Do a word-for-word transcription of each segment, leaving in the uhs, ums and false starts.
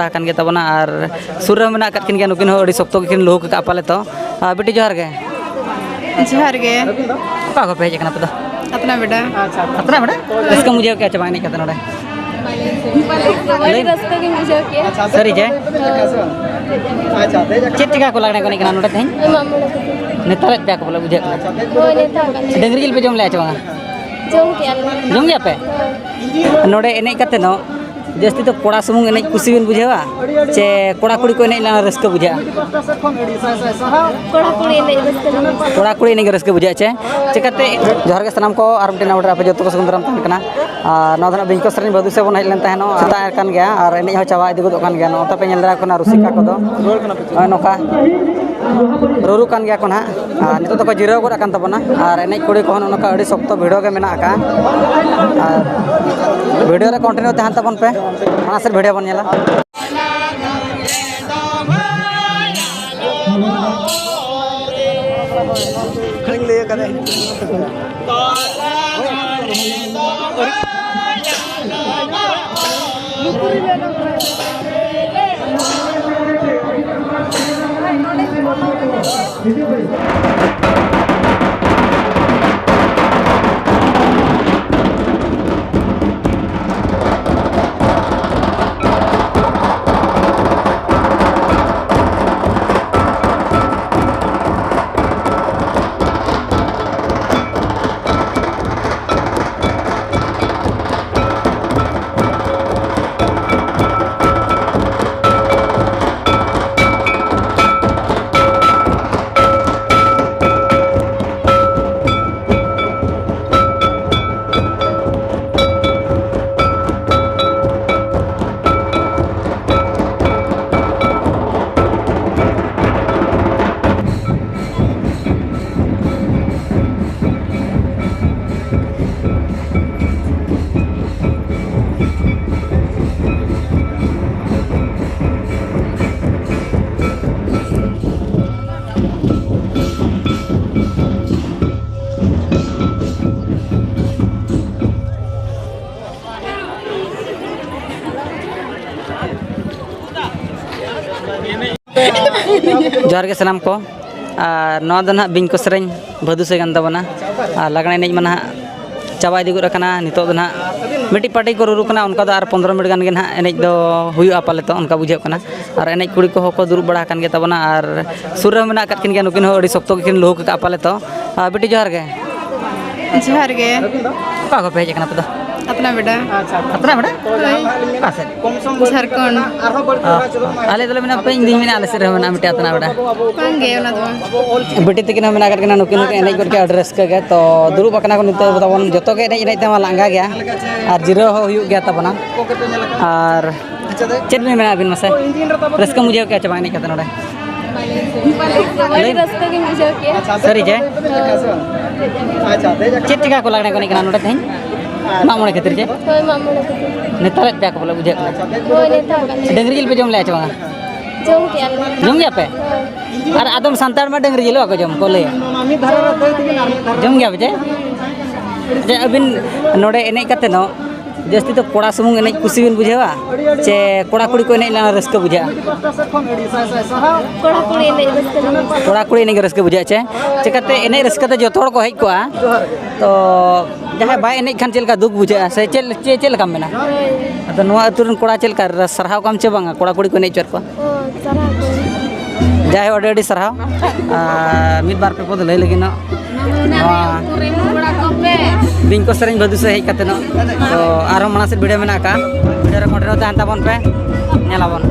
ᱟᱠᱟᱱ ᱜᱮ ᱛᱟᱵᱚᱱᱟ ᱟᱨ ᱥᱩᱨ ᱨᱮᱦᱚᱸ ᱢᱮᱱᱟᱜ ᱟᱠᱟᱫ ᱠᱤᱱ ᱜᱮᱭᱟ, ᱱᱩᱠᱤᱱ ᱦᱚᱸ ᱟᱹᱰᱤ ᱥᱚᱠᱛᱚ ᱜᱮᱠᱤᱱ ᱞᱩᱦᱩᱠ ᱟᱠᱟᱫᱼᱟ ᱯᱟᱞᱮ ᱛᱚ᱾ ᱟᱨ ᱵᱤᱴᱤ, ᱡᱚᱦᱟᱨ ᱜᱮ᱾ ᱡᱚᱦᱟᱨ ᱜᱮ᱾ ᱚᱠᱟ ᱠᱷᱚᱱ ᱯᱮ ᱦᱮᱡ ᱟᱠᱟᱱᱟ ᱟᱯᱮ ᱫᱚ? ᱟᱛᱱᱟ ᱵᱮᱰᱟ᱾ ᱟᱛᱱᱟ ᱵᱮᱰᱟ? ᱨᱟᱹᱥᱠᱟᱹᱢ ᱵᱩᱡᱷᱟᱹᱣ ᱠᱮᱜᱼᱟ ᱪᱮ ᱵᱟᱝ ᱮᱱᱮᱡ ᱠᱟᱛᱮ ᱱᱚᱰᱮ? ᱟᱹᱰᱤ ᱨᱟᱹᱥᱠᱟᱹ ᱜᱤᱧ ᱵᱩᱡᱷᱟᱹᱣ ᱠᱮᱜᱼᱟ᱾ ᱥᱟᱹᱨᱤ ᱪᱮ? ᱦᱳᱭ᱾ ᱪᱮᱫ ᱪᱮᱠᱟ ᱠᱚ ᱞᱟᱜᱽᱬᱮ ᱠᱚ ᱮᱱᱮᱡ ᱠᱟᱱᱟ ᱱᱚᱰᱮ ᱛᱮᱦᱮᱧ? ᱢᱟᱜ ᱢᱚᱬᱮ ᱠᱷᱟᱹᱛᱤᱨ᱾ ᱱᱮᱛᱟᱨᱮᱫ ᱯᱮᱭᱟ ᱠᱚ ᱵᱚᱞᱮ, ᱵᱩᱡᱷᱟᱹᱜ ᱠᱟᱱᱟ᱾ ᱦᱳᱭ, ᱱᱮᱛᱟᱨ ᱠᱟᱱᱟ᱾ ᱰᱟᱹᱝᱨᱤ ᱡᱤᱞ ᱯᱮ ᱡᱚᱢ ᱞᱮᱜᱼᱟ ᱪᱮ ᱵᱟᱝᱟ? ᱡᱚᱢ ᱠᱮᱜᱼᱟ ᱞᱮ᱾ ᱡᱚᱢ ᱜᱮᱭᱟ ᱯᱮ? ᱦᱳᱭ᱾ ᱱᱚᱰᱮ ᱮᱱᱮᱡ ᱠᱟᱛᱮ ᱫᱚ ᱡᱟᱹᱥᱛᱤ ᱫᱚ ᱠᱚᱲᱟ ᱥᱩᱢᱩᱝ ᱮᱱᱮᱡ ᱠᱩᱥᱤ ᱵᱤᱱ ᱵᱩᱡᱷᱟᱹᱣᱟ ᱪᱮ ᱠᱚᱲᱟ ᱠᱩᱲᱤ ᱠᱚ ᱮᱱᱮᱡ ᱞᱮᱱᱟ ᱨᱟᱹᱥᱠᱟᱹ ᱵᱩᱡᱷᱟᱹᱜᱼᱟ? ᱠᱚᱲᱟ ᱠᱩᱲᱤ ᱮᱱᱮᱡ ᱨᱟᱹᱥᱠᱟᱹ ᱧᱟᱢᱚᱜᱼᱟ᱾ ᱠᱚᱲᱟ ᱠᱩᱲᱤ ᱮᱱᱮᱡ ᱜᱮ ᱨᱟᱹᱥᱠᱟᱹ ᱵᱩᱡᱷᱟᱹᱜᱼᱟ ᱪᱮ? ᱪᱮᱠᱟᱛᱮ? ᱡᱚᱦᱟᱨ ᱜᱮ ᱥᱟᱱᱟᱢ ᱠᱚ, ᱟᱨ ᱢᱤᱫᱴᱮᱱ ᱱᱟᱣᱟ video ᱨᱮ ᱟᱯᱮ ᱡᱚᱛᱚ ᱠᱚ ᱥᱟᱹᱜᱩᱱ ᱫᱟᱨᱟᱢ ᱛᱟᱦᱮᱱ ᱠᱟᱱᱟ᱾ ᱟᱨ ᱱᱚᱣᱟ ᱫᱚ ᱱᱟᱜ ᱵᱤᱧᱠᱚ ᱥᱮᱨᱮᱧ ᱵᱟᱹᱫᱩ ᱥᱮᱫ ᱵᱚᱱ ᱦᱮᱡ ᱞᱮᱱ ᱛᱟᱦᱮᱱᱚᱜ, ᱥᱮᱛᱟᱜ ᱟᱠᱟᱱ ᱜᱮᱭᱟ ᱟᱨ ᱮᱱᱮᱡ ᱦᱚᱸ ᱪᱟᱵᱟ ᱤᱫᱤ ᱜᱚᱫᱚᱜ ᱠᱟᱱ ᱜᱮᱭᱟ᱾ ᱱᱚᱜᱼᱚ ᱱᱚᱝᱠᱟ ᱯᱮ ᱧᱮᱞ ᱫᱟᱲᱮᱭᱟᱜ ᱠᱟᱱᱟ ᱨᱩᱥᱤᱠᱟ ᱠᱚᱫᱚ ᱱᱚᱜᱼᱚᱭ ᱱᱚᱝᱠᱟ ᱨᱩᱨᱩ ᱠᱟᱱ ᱜᱮᱭᱟ ᱠᱚ ᱱᱟᱦᱟᱜ᱾ ᱟᱨ ᱱᱤᱛᱚᱜ ᱫᱚᱠᱚ ᱡᱤᱨᱟᱹᱣ ᱜᱚᱫ ᱟᱠᱟᱱ ᱛᱟᱵᱚᱱᱟ᱾ ᱟᱨ ᱮᱱᱮᱡ ᱠᱩᱲᱤ ᱠᱚᱦᱚᱸ ᱱᱚᱜᱼᱚ ᱱᱚᱝᱠᱟ ᱟᱹᱰᱤ ᱥᱚᱠᱛᱚ ᱵᱷᱤᱲ ᱜᱮ ᱢᱮᱱᱟᱜ ᱟᱠᱟᱫᱼᱟ᱾ ᱟᱨ video ᱨᱮ continue ᱛᱟᱦᱮᱱ ᱛᱟᱵᱚᱱ ᱯᱮ, ᱚᱱᱟ ᱥᱮᱫ video ᱵᱚᱱ ᱧᱮᱞᱟ᱾ ᱞᱟᱹᱭ ᱟᱠᱟᱫᱟ᱾ ᱡᱚᱦᱟᱨ ᱜᱮ ᱥᱟᱱᱟᱢ ᱠᱚ᱾ ᱟᱨ ᱱᱚᱣᱟ ᱫᱚ ᱱᱟᱦᱟᱜ ᱵᱤᱧ ᱠᱚ ᱥᱮᱨᱮᱧ ᱵᱷᱟᱹᱫᱩᱥᱮ ᱠᱟᱱ ᱛᱟᱵᱚᱱᱟ᱾ ᱟᱨ ᱞᱟᱜᱽᱬᱮ ᱮᱱᱮᱡ ᱢᱟ ᱱᱟᱦᱟᱜ ᱪᱟᱵᱟ ᱤᱫᱤ ᱜᱚᱫ ᱟᱠᱟᱱᱟ᱾ ᱱᱤᱛᱚᱜ ᱫᱚ ᱱᱟᱦᱟᱜ ᱢᱤᱫᱴᱤᱡ ᱯᱟᱹᱴᱤ ᱠᱚ ᱨᱩᱨᱩ ᱠᱟᱱᱟ, ᱚᱱᱠᱟ ᱫᱚ ᱟᱨ ᱯᱚᱱᱫᱽᱨᱚ ᱢᱤᱱᱤᱴ ᱜᱟᱱ ᱜᱮ ᱱᱟᱦᱟᱜ ᱮᱱᱮᱡ ᱫᱚ ᱦᱩᱭᱩᱜᱼᱟ ᱯᱟᱞᱮ ᱛᱚ, ᱚᱱᱠᱟ ᱵᱩᱡᱷᱟᱹᱜ ᱠᱟᱱᱟ᱾ ᱟᱨ ᱮᱱᱮᱡ ᱠᱩᱲᱤ ᱠᱚᱦᱚᱸ ᱠᱚ ᱫᱩᱲᱩᱵ ᱵᱟᱲᱟ ᱟᱠᱟᱱ ᱜᱮ ᱛᱟᱵᱚᱱᱟ, ᱟᱨ ᱥᱩᱨ ᱨᱮᱦᱚᱸ ᱢᱮᱱᱟᱜ ᱟᱠᱟᱫ ᱠᱤᱱ ᱜᱮᱭᱟ, ᱱᱩᱠᱤᱱ ᱦᱚᱸ ᱟᱹᱰᱤ ᱥᱚᱠᱛᱚ ᱜᱮᱠᱤᱱ ᱞᱩᱦᱩᱠ ᱟᱠᱟᱫᱼᱟ ᱯᱟᱞᱮ ᱛᱚ᱾ ᱟᱨ ᱵᱤᱴᱤ, ᱡᱚᱦᱟᱨ ᱜᱮ᱾ ᱡᱚᱦᱟᱨ ᱜᱮ᱾ ᱚᱠᱟ ᱠᱷᱚᱱ ᱯᱮ ᱦᱮᱡ ᱟᱠᱟᱱᱟ ᱟᱯᱮ ᱫᱚ? ᱟᱛᱱᱟ ᱵᱮᱰᱟ᱾ ᱟᱛᱱᱟ ᱵᱮᱰᱟ? ᱦᱳᱭ᱾ ᱚᱠᱟ ᱥᱮᱫ? ᱡᱷᱟᱲᱠᱷᱚᱸᱰ᱾ ᱚ, ᱟᱞᱮ ᱫᱚᱞᱮ ᱢᱮᱱᱟ, ᱦᱟᱯᱮ, ᱤᱧ ᱫᱩᱧ ᱢᱮᱱᱟ, ᱟᱞᱮ ᱥᱮᱫ ᱨᱮᱦᱚᱸ ᱢᱮᱱᱟᱜᱼᱟ ᱢᱤᱫᱴᱮᱡ ᱟᱛᱱᱟ ᱵᱮᱰᱟ᱾ ᱵᱟᱝ ᱜᱮ, ᱚᱱᱟ ᱫᱚ ᱵᱟᱝ᱾ ᱵᱤᱴᱤ ᱛᱟᱹᱠᱤᱱ ᱦᱚᱸ ᱢᱮᱱᱟᱜ ᱟᱠᱟᱫ ᱠᱤᱱᱟ, ᱱᱩᱠᱤᱱ ᱦᱚᱸᱠᱤᱱ ᱮᱱᱮᱡ ᱜᱚᱫ ᱠᱮᱜᱼᱟ ᱟᱹᱰᱤ ᱨᱟᱹᱥᱠᱟᱹ ᱜᱮ᱾ ᱛᱚ, ᱫᱩᱲᱩᱵ ᱟᱠᱟᱱᱟ ᱠᱚ ᱱᱤᱛᱚᱜ, ᱛᱟᱵᱚᱱ ᱡᱚᱛᱚ ᱜᱮ ᱮᱱᱮᱡ ᱮᱱᱮᱡ ᱛᱮᱢᱟ ᱞᱟᱸᱜᱟ ᱜᱮᱭᱟ, ᱟᱨ ᱡᱤᱨᱟᱹᱣ ᱦᱚᱸ ᱦᱩᱭᱩᱜ ᱜᱮᱭᱟ ᱛᱟᱵᱚᱱᱟ᱾ ᱟᱨ ᱪᱮᱫ ᱵᱤᱱ ᱢᱮᱱᱟ ᱟᱹᱵᱤᱱ ᱢᱟᱥᱮ? ᱨᱟᱹᱥᱠᱟᱹᱢ ᱵᱩᱡᱷᱟᱹᱣ ᱠᱮᱜᱼᱟ ᱪᱮ ᱵᱟᱝ ᱮᱱᱮᱡ ᱠᱟᱛᱮ ᱱᱚᱰᱮ? ᱟᱹᱰᱤ ᱨᱟᱹᱥᱠᱟᱹ ᱜᱤᱧ ᱵᱩᱡᱷᱟᱹᱣ ᱠᱮᱜᱼᱟ᱾ ᱥᱟᱹᱨᱤ ᱪᱮ? ᱦᱳᱭ᱾ ᱪᱮᱫ ᱪᱤᱠᱟ ᱠᱚ ᱞᱟᱜᱽᱬᱮ ᱠᱚ ᱮᱱᱮᱡ ᱠᱟᱱᱟ ᱱᱚᱰᱮ ᱛᱮᱦᱮᱧ? ᱢᱟᱜ ᱢᱚᱬᱮ ᱠᱷᱟᱹᱛᱤᱨ ᱪᱮ? ᱦᱳᱭ, ᱢᱟᱜ ᱢᱚᱬᱮ ᱠᱷᱟᱹᱛᱤᱨ᱾ ᱱᱮᱛᱟᱨᱮᱫ ᱯᱮᱭᱟ ᱠᱚ ᱵᱚᱞᱮ, ᱵᱩᱡᱷᱟᱹᱜ ᱠᱟᱱᱟ᱾ ᱦᱳᱭ, ᱱᱮᱛᱟᱨ ᱠᱟᱱᱟ᱾ ᱰᱟᱹᱝᱨᱤ ᱡᱤᱞ ᱯᱮ ᱡᱚᱢ ᱞᱮᱜᱼᱟ ᱪᱮ ᱵᱟᱝᱟ? ᱡᱚᱢ ᱠᱮᱜᱼᱟ ᱞᱮ᱾ ᱡᱚᱢ ᱜᱮᱭᱟ ᱯᱮ? ᱦᱳᱭ᱾ ᱟᱨ ᱟᱫᱚᱢ ᱥᱟᱱᱛᱟᱲ ᱢᱟ ᱰᱟᱹᱝᱨᱤ ᱡᱤᱞ ᱵᱟᱠᱚ ᱡᱚᱢ ᱠᱚ ᱞᱟᱹᱭᱟ᱾ ᱡᱚᱢ ᱜᱮᱭᱟ ᱯᱮ ᱪᱮ? ᱡᱮ ᱟᱹᱵᱤᱱ ᱱᱚᱰᱮ ᱮᱱᱮᱡ ᱠᱟᱛᱮ ᱫᱚ ᱡᱟᱹᱥᱛᱤ ᱫᱚ ᱠᱚᱲᱟ ᱥᱩᱢᱩᱝ ᱮᱱᱮᱡ ᱠᱩᱥᱤ ᱵᱤᱱ ᱵᱩᱡᱷᱟᱹᱣᱟ ᱪᱮ ᱠᱚᱲᱟ ᱠᱩᱲᱤ ᱠᱚ ᱮᱱᱮᱡ ᱞᱮᱱᱟ ᱨᱟᱹᱥᱠᱟᱹ ᱵᱩᱡᱷᱟᱹᱜᱼᱟ? ᱠᱚᱲᱟ ᱠᱩᱲᱤ ᱮᱱᱮᱡ ᱨᱟᱹᱥᱠᱟᱹ ᱧᱟᱢᱚᱜᱼᱟ᱾ ᱠᱚᱲᱟ ᱠᱩᱲᱤ ᱮᱱᱮᱡ ᱜᱮ ᱨᱟᱹᱥᱠᱟᱹ ᱵᱩᱡᱷᱟᱹᱜᱼᱟ ᱪᱮ? ᱪᱤᱠᱟᱹᱛᱮ ᱮᱱᱮᱡ ᱨᱟᱹᱥᱠᱟᱹ ᱫᱚ ᱡᱚᱛᱚ ᱦᱚᱲ ᱠᱚ ᱦᱮᱡ ᱠᱚᱜᱼᱟ, ᱛᱚ ᱡᱟᱦᱟᱸᱭ ᱵᱟᱭ ᱮᱱᱮᱡ ᱠᱷᱟᱱ ᱪᱮᱫ ᱞᱮᱠᱟ ᱫᱩᱠ ᱵᱩᱡᱷᱟᱹᱜᱼᱟ ᱥᱮ ᱪᱮᱫ, ᱪᱮᱫ, ᱪᱮᱫ ᱞᱮᱠᱟᱢ ᱢᱮᱱᱟ? ᱦᱳᱭ᱾ ᱟᱫᱚ ᱱᱚᱣᱟ ᱟᱹᱛᱩ ᱨᱮᱱ ᱠᱚᱲᱟ ᱪᱮᱫ ᱞᱮᱠᱟ ᱥᱟᱨᱦᱟᱣ ᱠᱚᱣᱟᱢ ᱪᱮ ᱵᱟᱝᱟ, ᱠᱚᱲᱟ ᱠᱩᱲᱤ ᱠᱚ ᱮᱱᱮᱡ ᱦᱚᱪᱚᱭᱮᱫ ᱠᱚᱣᱟ? ᱚ, ᱥᱟᱨᱦᱟᱣ ᱠᱚ᱾ ᱡᱟᱭᱦᱳᱠ, ᱟᱹᱰᱤ ᱟᱹᱰᱤ ᱥᱟᱨᱦᱟᱣ᱾ ᱟᱨ ᱢᱤᱫ ᱵᱟᱨ ᱯᱮ ᱯᱚᱫ ᱞᱟᱹᱭ ᱞᱟᱹᱜᱤᱫ ᱱᱚᱜ ᱱᱚᱣᱟ ᱵᱤᱧ ᱠᱚ ᱥᱮᱨᱮᱧ ᱵᱷᱟᱹᱫᱩ ᱥᱮᱫ ᱦᱮᱡ ᱠᱟᱛᱮ ᱱᱚᱜ, ᱛᱚ ᱟᱨᱦᱚᱸ ᱢᱟᱲᱟᱝ ᱥᱮᱫ ᱵᱷᱤᱰᱤᱭᱳ ᱢᱮᱱᱟᱜ ᱟᱠᱟᱫ, ᱵᱷᱤᱰᱤᱭᱳ ᱨᱮ ᱠᱚᱱᱴᱤᱱᱤᱭᱩ ᱛᱟᱦᱮᱱ ᱛᱟᱵᱚᱱ ᱯᱮ, ᱧᱮᱞᱟᱵᱚᱱ᱾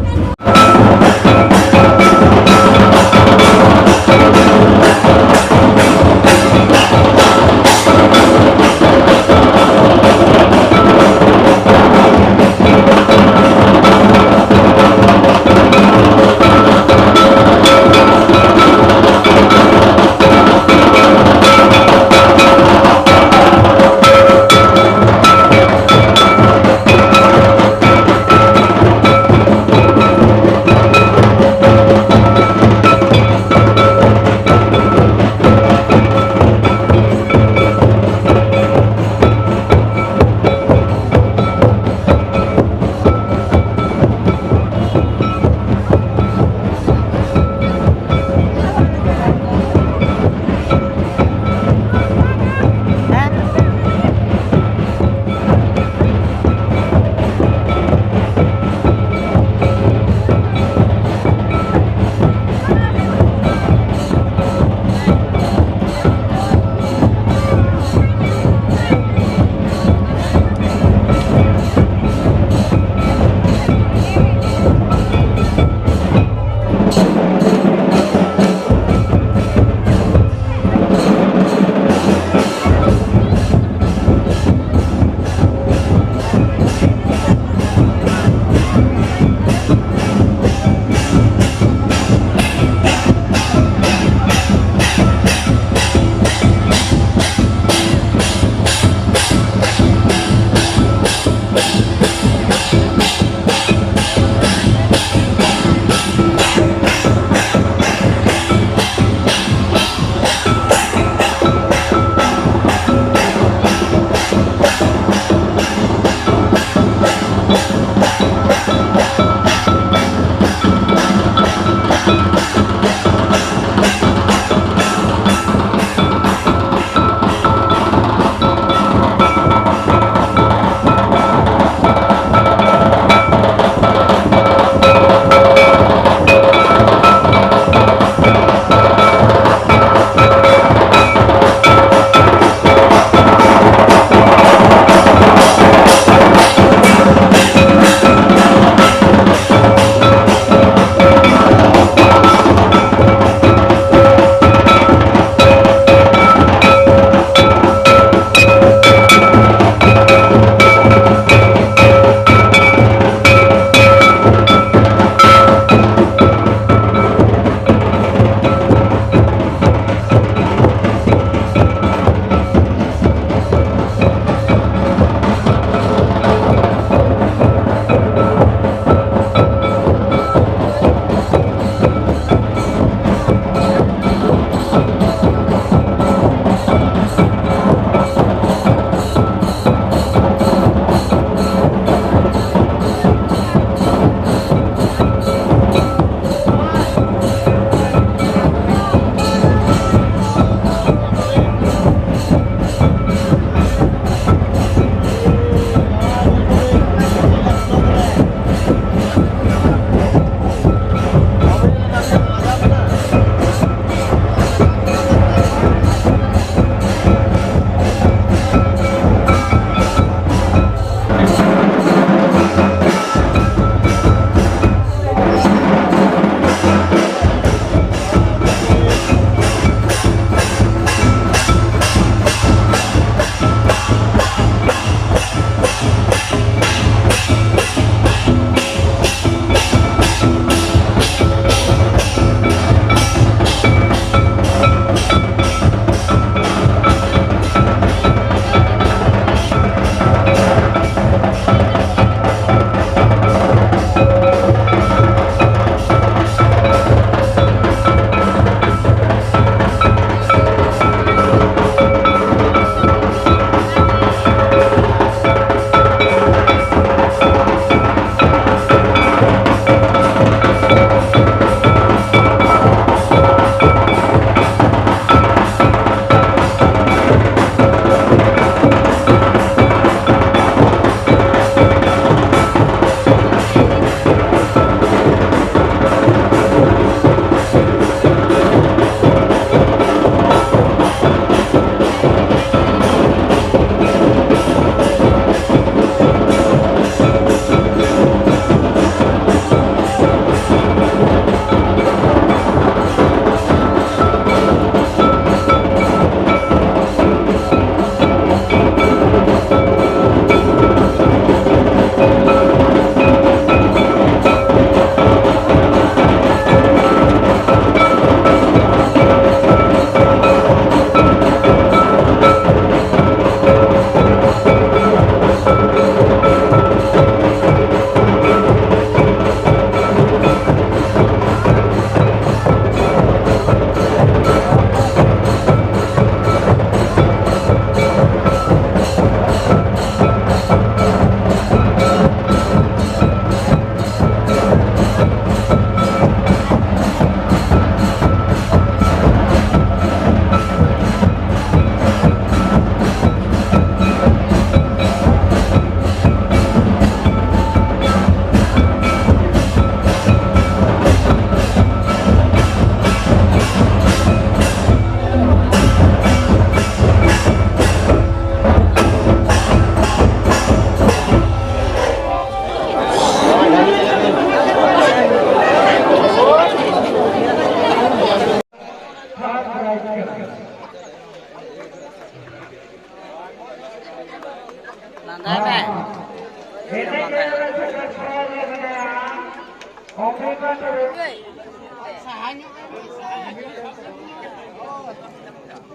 ᱞᱟᱸᱫᱟᱭ ᱢᱮ᱾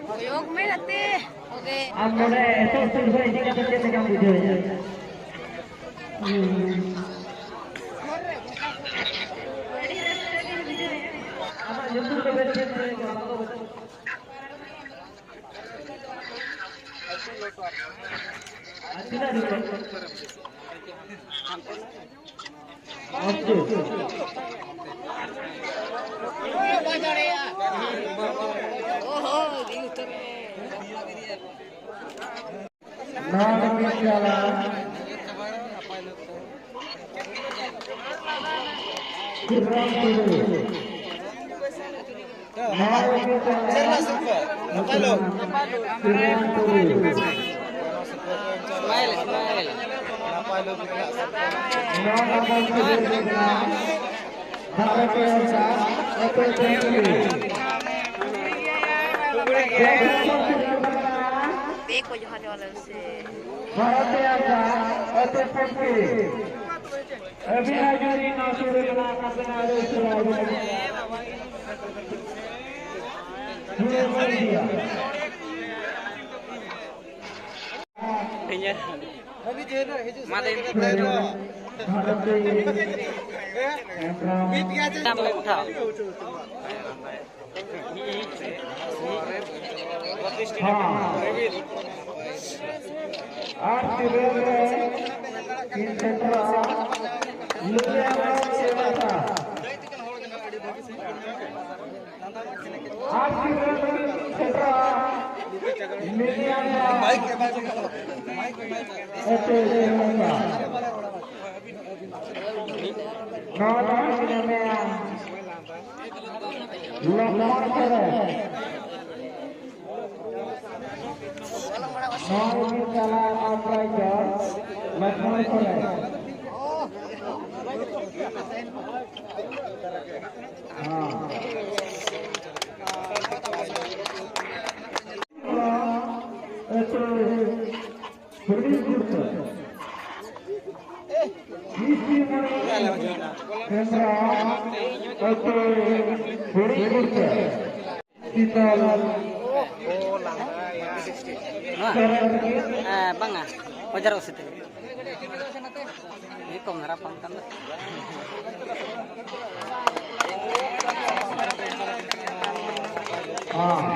ᱠᱚᱭᱚᱜ ᱢᱮ ᱜᱟᱛᱮ᱾ ᱟᱢ ᱱᱚᱰᱮ ᱮᱛᱚᱦᱚᱵ ᱥᱤᱨᱯᱟᱹ ᱤᱫᱤ ᱠᱟᱛᱮ ᱪᱮᱫ ᱞᱮᱠᱟᱢ ᱵᱩᱡᱷᱟᱹᱣᱮᱫᱼᱟ? ᱟᱢᱟᱜ ᱧᱩᱛᱩᱢ ᱫᱚ ᱵᱮᱥ ᱴᱷᱤᱠ ᱞᱟᱹᱭ ᱢᱮ, ᱚᱱᱟ ᱫᱚ ᱟᱨ ᱛᱤᱱᱟᱹᱜ ᱡᱚᱛᱚ? ᱟᱪᱪᱷᱟ᱾ ᱱᱚᱣᱟ ᱫᱚ ᱢᱤᱫ ᱪᱟᱞᱟᱜ᱾ ᱥᱤᱵᱨᱟᱢ ᱴᱩᱰᱩ᱾ ᱱᱟᱯᱟᱭ ᱞᱳᱠ᱾ Smile, smile. ᱵᱮ ᱠᱚ ᱡᱚᱦᱟᱨ ᱡᱚᱦᱟᱨ ᱞᱮ ᱥᱮ᱾ ᱵᱷᱟᱨᱚᱛᱤᱭᱚ ᱟᱹᱵᱤᱱᱟᱜ ᱡᱩᱫᱤ ᱱᱚᱣᱟ ᱥᱩᱨ ᱨᱮ ᱢᱮᱱᱟᱜ ᱟᱠᱟᱫ ᱵᱮᱱᱟ, ᱟᱹᱰᱤ ᱩᱥᱟᱹᱨᱟ ᱟᱹᱵᱤᱱᱟᱜ ᱤᱭᱟᱹ᱾ ᱢᱟ ᱞᱟᱹᱭ ᱢᱮ᱾ ᱢᱤᱫ ᱜᱮ ᱟᱪᱪᱷᱟ᱾ ᱩᱴᱷᱟᱣ᱾ ᱦᱚᱸ᱾ ᱟᱨ ᱛᱤᱨᱞᱟᱹ ᱨᱮ ᱠᱤᱱ ᱥᱮᱴᱮᱨᱚᱜᱼᱟ ᱞᱩᱞᱤᱭᱟᱢ ᱪᱮᱢᱮᱛᱟ᱾ ᱟᱨ ᱛᱤᱨᱞᱟᱹ ᱨᱮ ᱠᱤᱱ ᱥᱮᱴᱮᱨᱚᱜᱼᱟ ᱞᱩᱞᱤᱭᱟᱢ ᱮᱛᱮ ᱪᱮᱢᱮᱛᱟ᱾ ᱱᱚᱣᱟ ᱫᱚ ᱢᱮᱱᱟᱭᱟ ᱞᱚᱠᱷᱢᱚᱬ ᱥᱚᱨᱮᱱ᱾ ᱱᱚᱣᱟ ᱨᱤᱱᱤᱡ ᱪᱟᱞᱟᱣ ᱟᱱ ᱯᱨᱟᱭᱤᱡᱽ ᱫᱚ ᱞᱚᱠᱷᱢᱚᱬ ᱥᱚᱨᱮᱱ᱾ ᱦᱮᱸ᱾ ᱟᱹᱛᱩ ᱦᱩᱰᱤᱧ ᱜᱩᱲᱠᱟᱹ᱾ ᱠᱤᱥᱤᱢᱚᱱᱤ ᱦᱮᱢᱵᱨᱚᱢ ᱟᱹᱛᱩ ᱦᱩᱰᱤᱧ ᱜᱩᱲᱠᱟᱹ᱾ ᱥᱤᱛᱚᱞ ᱱᱚᱣᱟ? ᱥᱚᱨᱮᱱ᱾ ᱦᱮᱸ, ᱵᱟᱝᱟ, ᱵᱟᱡᱟᱨ ᱚᱥᱮ ᱛᱮᱜᱮ᱾ ᱱᱤᱭᱟᱹ ᱠᱚᱢ ᱫᱷᱟᱨᱟ ᱯᱷᱳᱱ ᱠᱟᱱ ᱫᱚ᱾ ᱦᱮᱸ᱾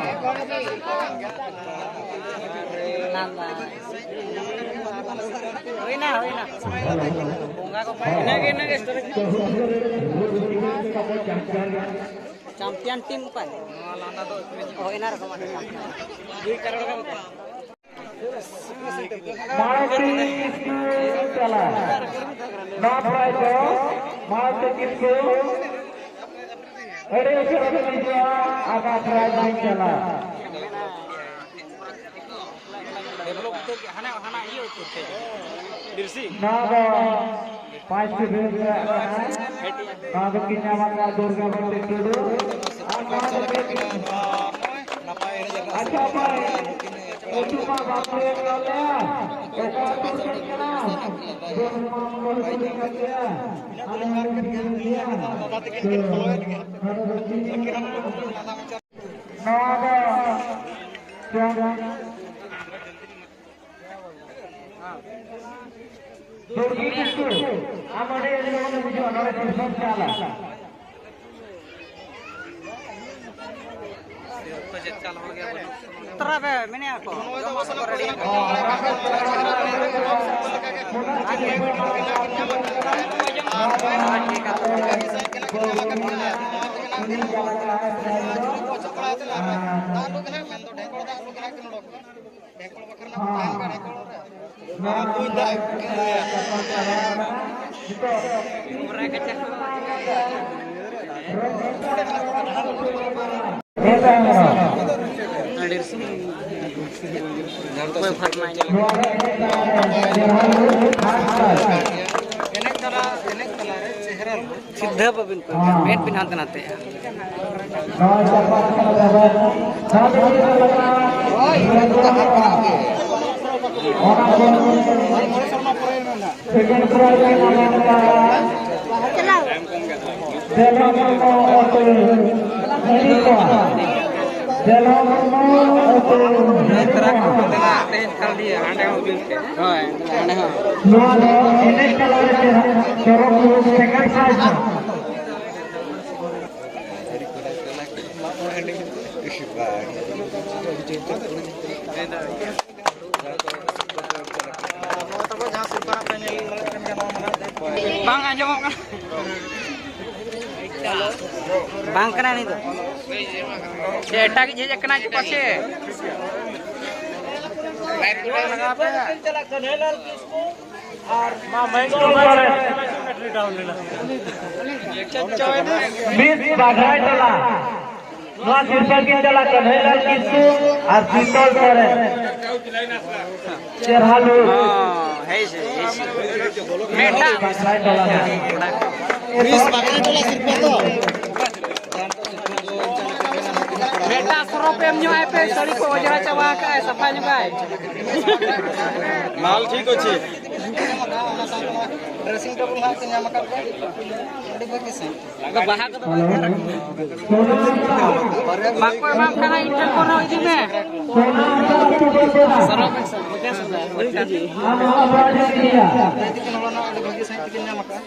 ᱞᱟᱸᱫᱟ᱾ ᱦᱩᱭᱱᱟ, ᱦᱩᱭᱱᱟ᱾ ᱵᱚᱸᱜᱟ ᱠᱚ ᱤᱱᱟᱹᱜᱮ, ᱤᱱᱟᱹᱜᱮ story᱾ ᱪᱟᱢᱯᱤᱭᱟᱱ ᱴᱤᱢ ᱚᱠᱚᱭ? ᱚ, ᱮᱱᱟ ᱨᱚᱠᱚᱢ ᱟᱨ ᱪᱟᱢᱯᱤᱭᱟᱱ᱾ ᱢᱟᱲᱟᱝ ᱴᱤᱢ ᱪᱟᱞᱟᱜ᱾ ᱱᱚᱣᱟ prize ᱫᱚ ᱢᱟᱲᱟᱝ ᱴᱤᱢ ᱠᱤᱥᱠᱩ᱾ ᱟᱹᱰᱤ ᱩᱥᱟᱹᱨᱟ ᱵᱤᱱ ᱦᱤᱡᱩᱜᱼᱟ, ᱟᱨ ᱱᱚᱣᱟ prize ᱵᱤᱱ ᱪᱟᱞᱟᱜ᱾ ᱰᱮᱵᱷᱞᱚᱯ ᱩᱛᱟᱹᱨ ᱜᱮ, ᱦᱟᱱᱟ, ᱦᱟᱱᱟ ᱤᱭᱟᱹ ᱩᱛᱟᱹᱨ ᱛᱮ᱾ ᱵᱤᱨᱥᱤ᱾ ᱱᱚᱣᱟ ᱫᱚ ᱯᱟᱸᱪ ᱴᱤ ᱵᱷᱮᱫ ᱨᱮᱭᱟᱜ ᱠᱟᱱᱟ᱾ ᱱᱚᱣᱟ ᱫᱚ ᱠᱤᱱ ᱧᱟᱢ ᱟᱠᱟᱫ ᱫᱩᱨᱜᱟ ᱵᱚᱛᱤ ᱴᱩᱰᱩ᱾ ᱟᱨ ᱱᱚᱣᱟ ᱫᱚ ᱠᱤᱱ ᱟᱪᱪᱷᱟ, ᱵᱷᱟᱭ᱾ ᱟᱹᱛᱩ ᱢᱟ ᱵᱟᱯᱮ ᱧᱮᱞ ᱞᱮᱭᱟ᱾ ᱚᱠᱟ ᱟᱹᱛᱩ ᱨᱮᱱ ᱠᱟᱱᱟ? ᱡᱚᱢ ᱢᱟ ᱵᱟᱹᱧ ᱠᱩᱞᱤ ᱠᱟᱫ ᱯᱮᱭᱟ᱾ ᱟᱞᱮ ᱦᱚᱸᱞᱮ ᱠᱩᱞᱤ ᱠᱮᱫ ᱯᱮᱭᱟ᱾ ᱛᱚ, ᱱᱚᱰᱮ ᱫᱚ ᱪᱮᱫ ᱠᱟᱱᱟ? ᱱᱚᱣᱟ ᱫᱚ ᱡᱚᱢ ᱫᱩᱨᱜᱤ ᱠᱤᱥᱠᱩ, ᱟᱢ ᱚᱸᱰᱮ ᱟᱹᱰᱤ ᱞᱚᱜᱚᱱ ᱮᱢ ᱦᱤᱡᱩᱜᱼᱟ, ᱱᱚᱰᱮ ᱴᱤᱭᱩᱥᱚᱱ ᱪᱟᱞᱟ᱾ ᱛᱟᱨᱟ ᱨᱮ ᱢᱮᱱᱟᱜ ᱠᱚ, ᱡᱚᱢᱟᱜ ᱠᱚ ᱨᱮᱰᱤ ᱟᱠᱟᱫᱟ᱾ ᱥᱤᱫᱷᱟᱹ ᱵᱟᱹᱵᱤᱱ ᱠᱚᱭᱚᱜᱟ, ᱢᱮᱫ ᱵᱤᱱ ᱦᱟᱱᱛᱮ ᱱᱟᱛᱮᱜᱼᱟ᱾ ᱚᱱᱟ ᱠᱷᱚᱱ second prize ᱮ ᱧᱟᱢ ᱟᱠᱟᱫᱟ ᱫᱮᱞᱟ ᱢᱩᱨᱢᱩ ᱟᱹᱛᱩ ᱦᱮᱲᱤᱠᱚᱣᱟ᱾ ᱫᱮᱞᱟ ᱢᱩᱨᱢᱩ ᱟᱹᱛᱩ ᱦᱮᱲᱤᱠᱚᱣᱟ᱾ ᱦᱳᱭ, ᱦᱟᱸᱰᱮ ᱦᱚᱸ ᱩᱫᱩᱜ ᱯᱮ᱾ ᱦᱳᱭ, ᱦᱟᱸᱰᱮ ᱦᱚᱸ᱾ ᱱᱚᱣᱟ ᱫᱚ ᱮᱱᱮᱡ ᱛᱟᱞᱟ ᱨᱮ ᱪᱮᱦᱨᱟ ᱪᱚᱨᱚᱠ ᱨᱩᱯ second prize ᱫᱚ᱾ ᱵᱟᱝ ᱟᱸᱡᱚᱢᱚᱜ ᱠᱟᱱᱟ᱾ ᱵᱟᱝ ᱠᱟᱱᱟ ᱱᱤᱛ ᱫᱚ᱾ ᱪᱮ ᱮᱴᱟᱜᱤᱡ ᱦᱮᱡ ᱟᱠᱟᱱᱟ ᱪᱮ ᱯᱟᱪᱮ? ᱢᱤᱥ ᱵᱟᱜᱷᱟᱭ ᱴᱚᱞᱟ᱾ ᱱᱚᱣᱟ ᱥᱤᱨᱯᱟᱹ ᱠᱤᱱ ᱪᱟᱞᱟᱜ ᱠᱟᱱᱟ ᱠᱟᱹᱱᱦᱟᱹᱭᱞᱟᱞ ᱠᱤᱥᱠᱩ ᱟᱨ ᱥᱤᱛᱚᱞ ᱥᱚᱨᱮᱱ᱾ ᱪᱮᱨᱦᱟ ᱞᱩᱠ᱾ ᱦᱚᱸ, ᱦᱮᱸ ᱥᱮ, ᱦᱮᱸ ᱥᱮ᱾ ᱢᱤᱫᱴᱟᱝ ᱵᱟᱜᱷᱟᱭ ᱴᱚᱞᱟ ᱨᱮ᱾ ᱢᱤᱥ ᱵᱟᱜᱷᱟᱭ ᱴᱚᱞᱟ ᱥᱤᱨᱯᱟᱹ ᱛᱚ᱾ ᱢᱤᱫᱴᱟᱝ ᱥᱚᱨᱚᱯ ᱮᱢ ᱧᱚᱜ ᱟᱭ ᱯᱮ, ᱥᱟᱹᱲᱤ ᱠᱚ ᱚᱸᱡᱽᱨᱟ ᱪᱟᱵᱟ ᱟᱠᱟᱫ ᱟᱭ, ᱥᱟᱯᱷᱟ ᱧᱚᱜᱟᱭ᱾ ᱢᱟᱞ ᱴᱷᱤᱠ ᱚᱪᱷᱮ᱾ ᱰᱨᱮᱥᱤᱝ ᱴᱮᱵᱩᱞ ᱦᱟᱸᱜ ᱯᱮ ᱧᱟᱢ ᱟᱠᱟᱫ ᱠᱚᱣᱟ, ᱟᱹᱰᱤ ᱵᱷᱟᱹᱜᱤ ᱥᱟᱺᱦᱤᱡ᱾ ᱟᱫᱚ ᱵᱟᱦᱟ ᱠᱚᱫᱚ ᱵᱟᱠᱚ ᱮᱢᱟᱢ ᱠᱟᱱᱟ, ᱤᱧ ᱴᱷᱮᱱ ᱠᱷᱚᱱ ᱦᱚᱸ ᱤᱫᱤ ᱢᱮ᱾ ᱟᱹᱰᱤ ᱵᱷᱟᱹᱜᱤ ᱥᱟᱺᱦᱤᱡ ᱛᱮᱠᱤᱱ ᱧᱟᱢ ᱟᱠᱟᱫᱼᱟ᱾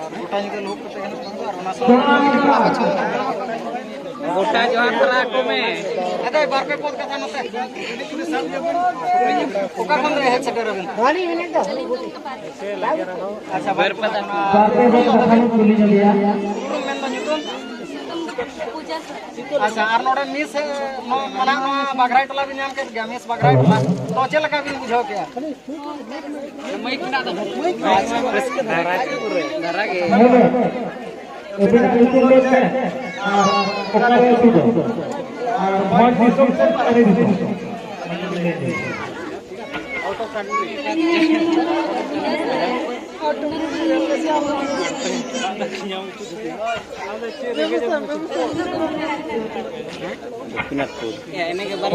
ᱟᱨ ᱜᱚᱴᱟ ᱧᱤᱫᱟᱹ ᱞᱩᱦᱩᱠ ᱠᱟᱛᱮ ᱦᱮᱱᱟᱜ ᱠᱚᱣᱟ᱾ ᱟᱨ ᱚᱱᱟ ᱥᱟᱶᱛᱮ ᱜᱚᱴᱟ ᱡᱚᱦᱟᱨ ᱛᱟᱨᱟ ᱠᱚ ᱢᱮ᱾ ᱟᱫᱚ ᱵᱟᱨ ᱯᱮ ᱯᱚᱫ ᱠᱟᱛᱷᱟ ᱱᱚᱛᱮ᱾ ᱚᱠᱟ ᱠᱷᱚᱱ ᱦᱮᱡ ᱥᱮᱴᱮᱨ ᱟᱵᱮᱱ? ᱟᱪᱪᱷᱟ, ᱵᱟᱨ ᱯᱮ ᱯᱚᱫ ᱠᱟᱛᱷᱟ᱾ ᱵᱟᱨ ᱯᱮ ᱯᱚᱫ ᱠᱟᱛᱷᱟ ᱞᱤᱧ ᱠᱩᱞᱤ ᱧᱚᱜᱮᱭᱟ᱾ ᱧᱩᱛᱩᱢ ᱢᱮᱱᱫᱚ ᱧᱩᱛᱩᱢ? ᱟᱪᱪᱷᱟ, ᱟᱨ ᱱᱚᱰᱮ ᱢᱤᱥ, ᱱᱚᱣᱟ ᱢᱟᱱᱟ ᱱᱚᱣᱟ ᱵᱟᱜᱽᱨᱟᱭ ᱴᱚᱞᱟ ᱵᱤᱱ ᱧᱟᱢ ᱠᱮᱫ ᱜᱮᱭᱟ, ᱢᱤᱥ ᱵᱟᱜᱽᱨᱟᱭ ᱴᱚᱞᱟ᱾ ᱛᱚ ᱪᱮᱫ ᱞᱮᱠᱟ ᱵᱤᱱ ᱵᱩᱡᱷᱟᱹᱣ ᱠᱮᱫᱼᱟ? ᱢᱟᱹᱭᱤᱠ ᱢᱮᱱᱟᱜ ᱫᱚ᱾ ᱟᱪᱪᱷᱟ, ᱨᱟᱹᱥᱠᱟᱹ ᱫᱷᱟᱨᱟ ᱜᱮ, ᱫᱷᱟᱨᱟ ᱜᱮ᱾ ᱦᱮᱞᱳ, ᱟᱹᱵᱤᱱᱟᱜ ᱧᱩᱛᱩᱢ ᱞᱟᱹᱭ ᱯᱮ ᱟᱨ ᱚᱠᱟᱨᱮ ᱟᱹᱛᱩ ᱫᱚ? ᱟᱨ ᱵᱷᱚᱸᱡᱽ ᱫᱤᱥᱚᱢ ᱥᱮ ᱟᱹᱰᱤ ᱫᱤᱥᱚᱢ?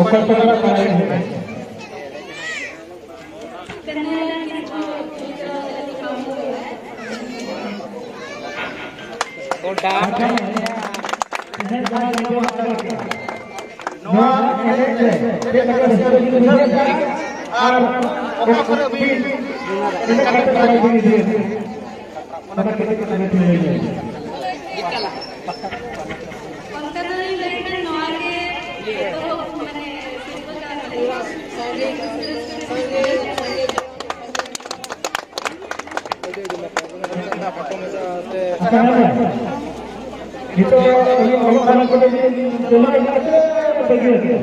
ᱚᱠᱟ ᱴᱚᱞᱟ ᱨᱮ ᱯᱟᱲᱟᱜ ᱦᱩᱭᱩᱜᱼᱟ? ᱱᱚᱣᱟ ᱮᱱᱮᱡ ᱨᱮ ᱪᱮᱫ ᱞᱮᱠᱟ ᱨᱟᱹᱥᱠᱟᱹ ᱵᱤᱱ ᱵᱩᱡᱷᱟᱹᱣ ᱠᱮᱫᱟ ᱟᱨ ᱚᱠᱟ ᱠᱚᱨᱮ ᱵᱤᱱ ᱮᱱᱮᱡ ᱠᱟᱛᱮ ᱵᱟᱲᱟᱭ ᱵᱤᱱ ᱤᱫᱤᱭᱟ? ᱚᱱᱟ ᱠᱟᱹᱴᱤᱡ ᱠᱟᱹᱴᱤᱡ ᱵᱤᱱ ᱞᱟᱹᱭ ᱧᱚᱜ᱾ ᱚᱱᱠᱟ ᱫᱚ ᱞᱤᱧ ᱞᱟᱹᱭ ᱠᱷᱟᱱ ᱱᱚᱣᱟ ᱜᱮ ᱮᱛᱚᱦᱚᱵ ᱢᱟᱱᱮ ᱥᱤᱨᱯᱟᱹ ᱠᱟᱱ ᱛᱟᱹᱞᱤᱧᱟ᱾ ᱱᱤᱛᱚᱜ ᱩᱱᱤ ᱚᱞᱚᱜ ᱯᱟᱲᱦᱟᱜ ᱠᱚᱫᱚ ᱵᱤᱱ ᱪᱟᱵᱟ ᱠᱮᱫᱟ ᱥᱮ ᱵᱟᱹᱜᱤ ᱠᱮᱫᱟ?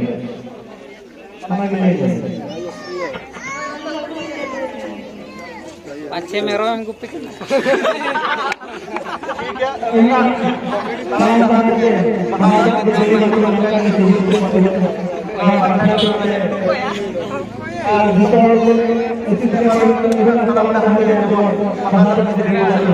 ᱚᱱᱟ ᱜᱮ ᱞᱟᱹᱭ ᱵᱤᱱ᱾ ᱯᱟᱪᱷᱮ ᱢᱮᱨᱚᱢ ᱮᱢ ᱜᱩᱯᱤ ᱠᱟᱱᱟ᱾ ᱚᱱᱟ ᱥᱟᱶ ᱥᱟᱶᱛᱮ ᱱᱚᱣᱟ ᱡᱟᱦᱟᱸ ᱠᱚ ᱞᱟᱹᱭ ᱵᱟᱲᱟ ᱠᱮᱫᱟ, ᱚᱱᱟ ᱠᱚ ᱥᱩᱨ ᱥᱩᱯᱩᱨ ᱠᱚ ᱟᱨ ᱡᱚᱛᱚ ᱦᱚᱲ ᱠᱚ ᱩᱪᱤᱛ ᱡᱟᱭᱜᱟ ᱨᱮ ᱩᱭᱦᱟᱹᱨ ᱠᱟᱛᱮ ᱛᱟᱵᱚᱱᱟ, ᱛᱟᱦᱚᱞᱮ ᱟᱵᱚ ᱥᱟᱶᱛᱟ ᱨᱮ ᱡᱩᱫᱤ ᱵᱚᱱ ᱞᱟᱹᱭᱟ᱾